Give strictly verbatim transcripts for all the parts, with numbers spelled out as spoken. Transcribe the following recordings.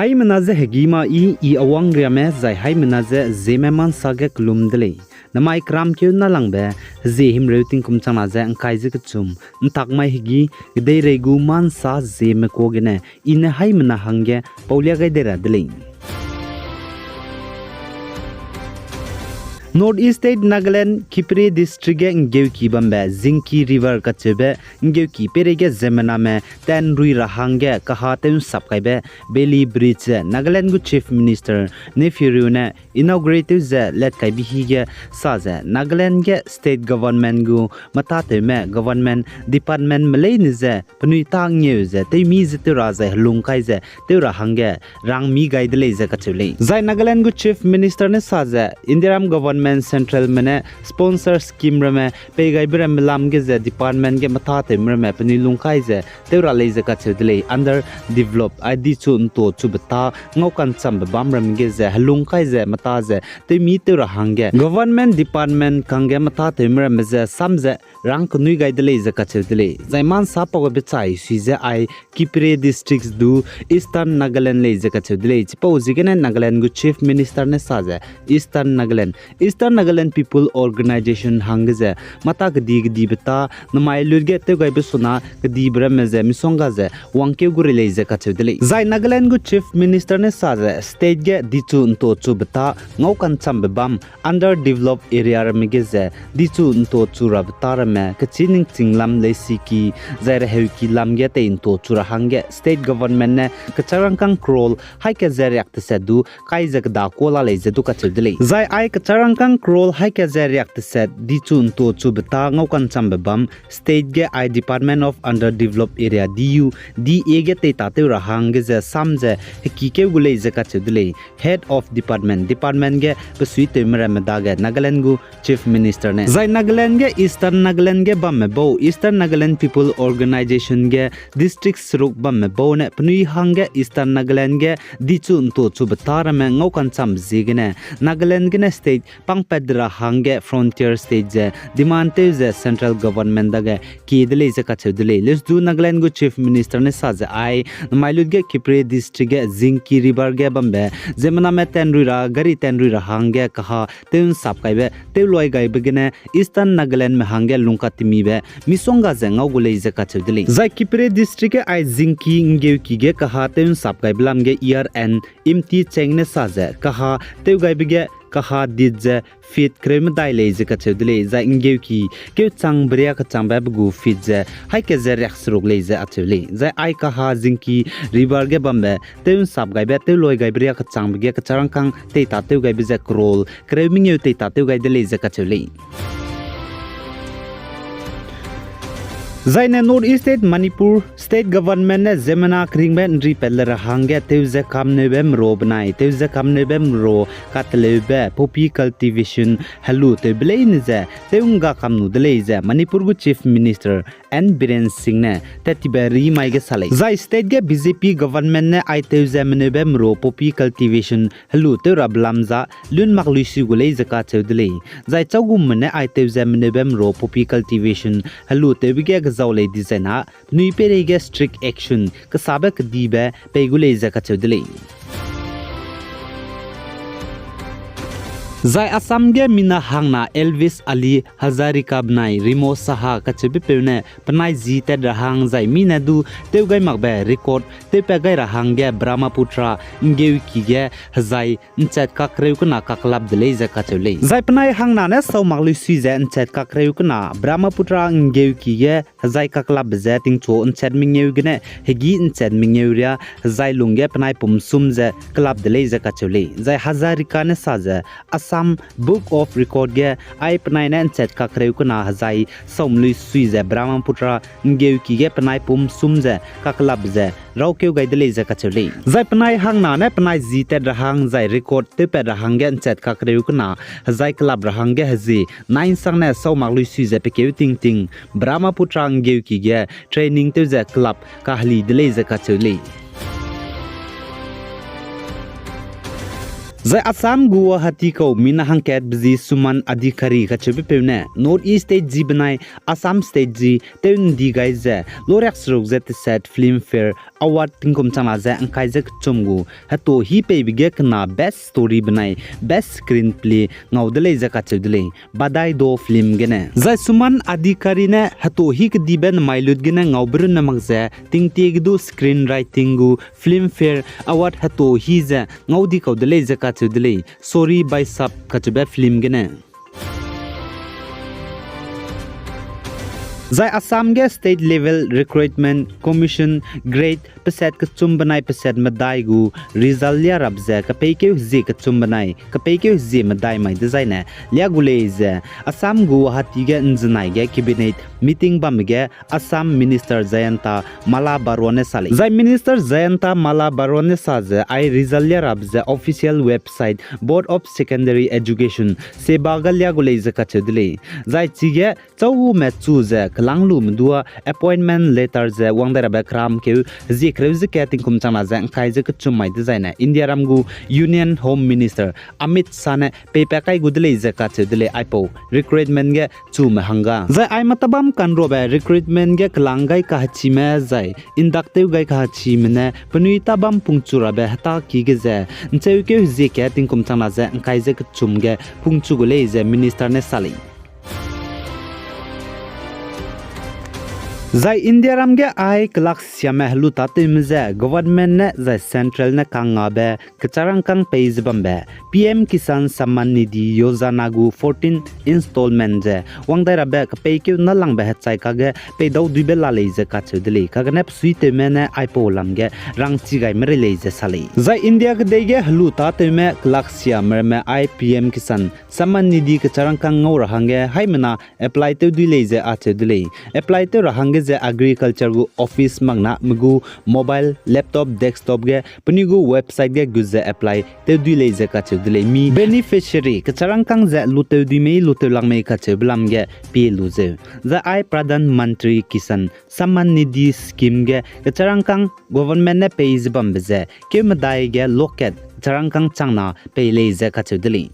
Haimena je hegî ma i, i awang riame zai haimena je Zeme ma nsa ge kelum de lei. Namai keramkeu nâlangbe, hezie himreu tingkum changna ze ngkai ze kechum, ntak mai hegî, kedeirei gu ma nsa Zeme kua gene, i ne haimena hangge paulia gai de ra de lei. North East State Nagaland, Kiphire District ge nggeuki bambe Zingki River kacheube nggeuki peireige ziemmename tenrui ra hangge kaha tew nsap kaibe Bailey Bridge ze Nagaland gu Chief Minister Neiphiu Rio ne inaugurate tew ze let kaibe hige sa ze Nagaland ge state government gu metâtewme government departmentme leine ze penui tâ ngeu ze tewmi ze tew ra zai helung kai ze tew ra hangge rangmi gai de lei ze kacheu lei. Zai Nagaland gu Chief Minister ne sa ze Indiaram government centralme ne sponsor scheme ramme pei gaibe ramme lam ge ze department ge metâtewme ramme penui lung kai ze tew ra lei ze kacheu de lei. Underdeveloped, ai dichu ntua chube tâ ngau kanchambe bâm ramme ge ze helung kai ze metâ ze tewmi tew ra hangge government department kangge metâtewme ramme ze sam ze rang kenui gai de lei ze kacheu de lei. Zai ma nsa pau gaibe chai sui ze ai Kiphire District du Eastern Nagaland lei ze kacheu de lei. Chipau ziegene Nagaland gu Chief Minister ne sa ze Eastern Nagaland, Eastern Nagaland People Organisation hangge ze metâ kedi kedibe tâ namai lut ge tew gaibe suna kedibe ramme ze misongga ze wangkeu gu rei lei ze kacheu de lei. Zai Nagaland gu Chief Minister ne sa ze state ge dichu ntua chube tâ ngau kanchambe bâm underdeveloped area ramme ge ze dichu ntua chu rabe tâ ramme kechî ningching lam leisiki zai reheuki lam ge tei ntua chu ra hangge state government ne kecharangkâng crore haî ke ze riak teset du kai ze keda kuâ la lei ze du kacheu de lei. Zai ai kecharangkâng crore haî ke ze riak teset dichu ntua chube tâ ngau kanchambe bâm state ge ai Department of Underdeveloped Area, D U D A ge tei tâtew ra hangge ze sam ze hekikeu gu lei ze kacheu de lei. Head of Department, department ge besuitewme ramme dage Nagaland gu Chief Minister ne. Zai Nagaland ge Eastern Nagaland ge bamme bau, Eastern Nagaland People Organisation ge district seruk bamme bau ne penui hangge Eastern Nagaland ge dichu ntua chube tâ ramme ngau kanchambe ziegene Nagaland gene state pangpat de ra hangge frontier state ze demand tew ze central government dage kie de lei ze kacheu de lei. Leusdu Nagaland gu Chief Minister ne sa ze ai namai lut ge Kiphire District ge Zingki River ge bambe ziemmename tenrui ra, gari tenrui ra hangge kaha tew nsap kaibe, tew loi gaibe gene Eastern Nagalandme hangge lungkat temibe misongga ze ngau gu lei ze kacheu de lei. Zai Kiphire District ge ai Zingki nggeuki ge kaha tew nsap gaibe lam ge E R N Imti Cheng ne sa ze kaha tew gaibe ge kaha dit ze feet kereu medai lei ze kacheu de lei, zai nggeuki keu changbe riâ kechangbe pe gu feet ze haî ke ze riak seruk lei ze acheu lei. Zai ai kaha Zingki River ge bambe tew nsap gaibe, tew loi gaibe riâ kechangbe ge kecharangkâng tei tâtew gaibe ze crore kereu mengeu tei tâtew gai de lei ze kacheu lei. Zaine North East State Manipur State Government ne ziemmena keringbe nri pat le ra hangge tew ze kamneube merua benai tew ze kamneube merua kateleube poppy cultivation helu tewbe leine ze tew ngga kamnu de lei ze Manipur gu Chief Minister N Biren Singh ne tat tibe rimai ge sa lei. Zai state ge B J P government ne ai tew ze meneube merua poppy cultivation helu tew rabe lam za lun mak luisui gu lei ze kacheu de lei. Zai châugumme ne ai tew ze meneube merua poppy cultivation helu tewbe ge kezau lei dizai na penui peireige strict action kesabe kedibe pei gu lei ze kacheu de lei. Zai Assam ge mina hangna Elvis Ali Hazarika benai Remo Saha kacheubepeu ne penai ji tat ra hang zai mi ne du tew gai makbe record tewpat gai ra hangge Brahmaputra nggeuki ge hezai nchat kakreu kena kakelap de lei ze kacheu lei. Zai penai hangna ne sau mak luisui ze nchat kakreu kena Brahmaputra nggeuki ge hezai kakelapbe ze tingchu nchat mengeu gene hegî nchat mengeu riâ hezai lungge penai pum sum ze kelap de lei ze kacheu lei. Zai Hazarika ne sa ze Assam Book of Record ge ai penai ne nchat kakreu kena hezai sau mak luisui ze Brahmaputra nggeuki ge penai pum sum ze kakelap ze raukeu gai de lei ze kacheu lei. Zai penai hangna ne penai ji tat ra hang zai record tewpat ra hangge nchat kakreu kena hezai kelap ra hangge hezie nai nsangne sau mak luisui ze pekeu tingting Brahmaputra nggeuki ge training tew ze kelap kaheli de lei ze kacheu lei. Zai Assam gu Guwahati kau mina hangkatbe zi Suman Adhikari kacheubepeu ne North East State zi benai Assam State zi tew ndi gai ze loriak seruk ze tesat Filmfare Award tingkum changna ze ngkai ze kechum gu heto hî peibe ge kena Best Story benai Best Screenplay ngau de lei ze kacheu de lei. Badai Do film gene zai Suman Adhikari ne heto hî kedibe nemai lut gene ngaube runne mak ze tingtie ge du screenwriting gu Filmfare Award heto hî ze ngau di kau de lei ze kacheu de lei. Sorry Bhai Saheb kacheube film gene. Zai Assam ge State Level Recruitment Commission grade pesat kechum benai pesat medai gu result lia rabe ze kepeikeu hezie kechum benai kepeikeu hezie medai mai dezaine lia gu lei ze Assam gu Guwahati ge nzenai ge cabinet meeting bambe ge Assam Minister Jayanta Malla Baruah ne sa lei. Zai Minister Jayanta Malla Baruah ne sa ze ai result lia rabe ze official website Board of Secondary Education, SEBA ge lia gu lei ze kacheu de lei. Zai chige chaume chu ze kelâng lume dua appointment letter ze wang dai rabe keram keu hezie kereu ze ka tingkum changna ze ngkai ze kechum mai dezaine Indiaram gu Union Home Minister Amit Shah ne peipat kai gu de lei ze kacheu de lei. Aipau recruitment ge chume hangge zai ai matabam kanruabe recruitment ge kelâng gai kahechime zai indak tew gai kahechime ne penui tabam pungchu rabe hetaki ge ze ncheukeu hezie ka tingkum changna ze ngkai ze kechum ge pungchu gu lei ze Minister ne sa lei. Zai Indiaram ge ai kelaksiame helu tâtewme je government ne zai central ne kangngabe kecharangkâng pei ze bambe P M Kisan Samman Nidhi Yojana gu fourteen installment ze wang dai rabe kepeikeu nâlangbe hechai kage peidau duibe la lei ze kacheu de lei. Kagene besuitewme ne aipau lam ge rangchi gaime rei lei ze sa lei. Zai India kedei ge helu tâtewme kelaksiame ramme ai P M Kisan Samman Nidhi kecharangkâng ngau ra hangge haimena apply tew dui lei ze acheu de lei. Apply tew ra hangge ze agriculture gu office makna me gu mobile, laptop, desktop ge penui gu website ge gut ze apply tew dui lei ze kacheu de lei. Mi beneficiary kecharangkâng ze lutew dui mei lutew lang mei kacheube lam ge pie lu zeu. Zai ai Pradhan Mantri Kisan Samman Nidhi Scheme ge kecharangkâng government ne pei ze bambe ze keu medai ge loket kecharangkâng changna pei lei ze kacheu de lei.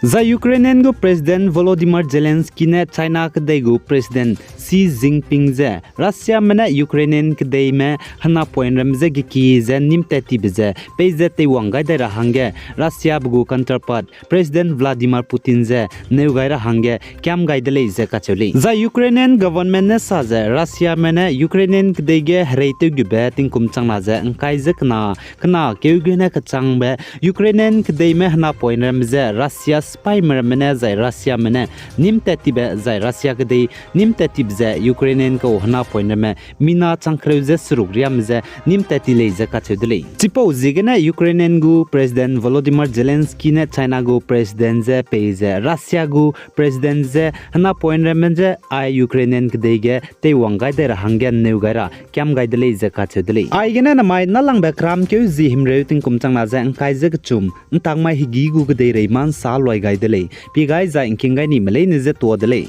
Zai Ukrainian gu President Volodymyr Zelensky ne China kedei gu President Xi Jinping je Russiame ne Ukrainian kedeime henapoine ramme je geki ze nîm tat tibe ze peize teiwang gai dai ra hangge Russiabe gu counterpart President Vladimir Putin je neu gai ra hangge kiam gai de lei ze kacheu lei. Zai Ukrainian government ne sa ze Russiame ne Ukrainian kedei ge hereitewgube tingkum changna ze ngkai ze kena, kena keu gene kechangbe Ukrainian kedeime henapoine ramme je Russia sipaime ramme ne zai Russiame ne nîm tat tibe zai Russia kedei nîm tat tibe ze Ukrainian kau henapoine ramme mina changkereu ze seruk riame je nîm tat ti lei ze kacheu de lei. Chipau ziegene Ukrainian gu President Volodymyr Zelensky ne China gu President je pei ze Russia gu President je henapoine ramme je ai Ukrainian kedei ge teiwang gai dai ra hangge neu gai ra kiam gai de lei ze kacheu de lei. Aigene namai nâlangbe keram keu zi himreu tingkum changna ze ngkai ze kechum, ntakmai hegî gu kedeirei ma nsa luai gai de lei. Pie gai zai ngking gai nime leine je tuâ de lei.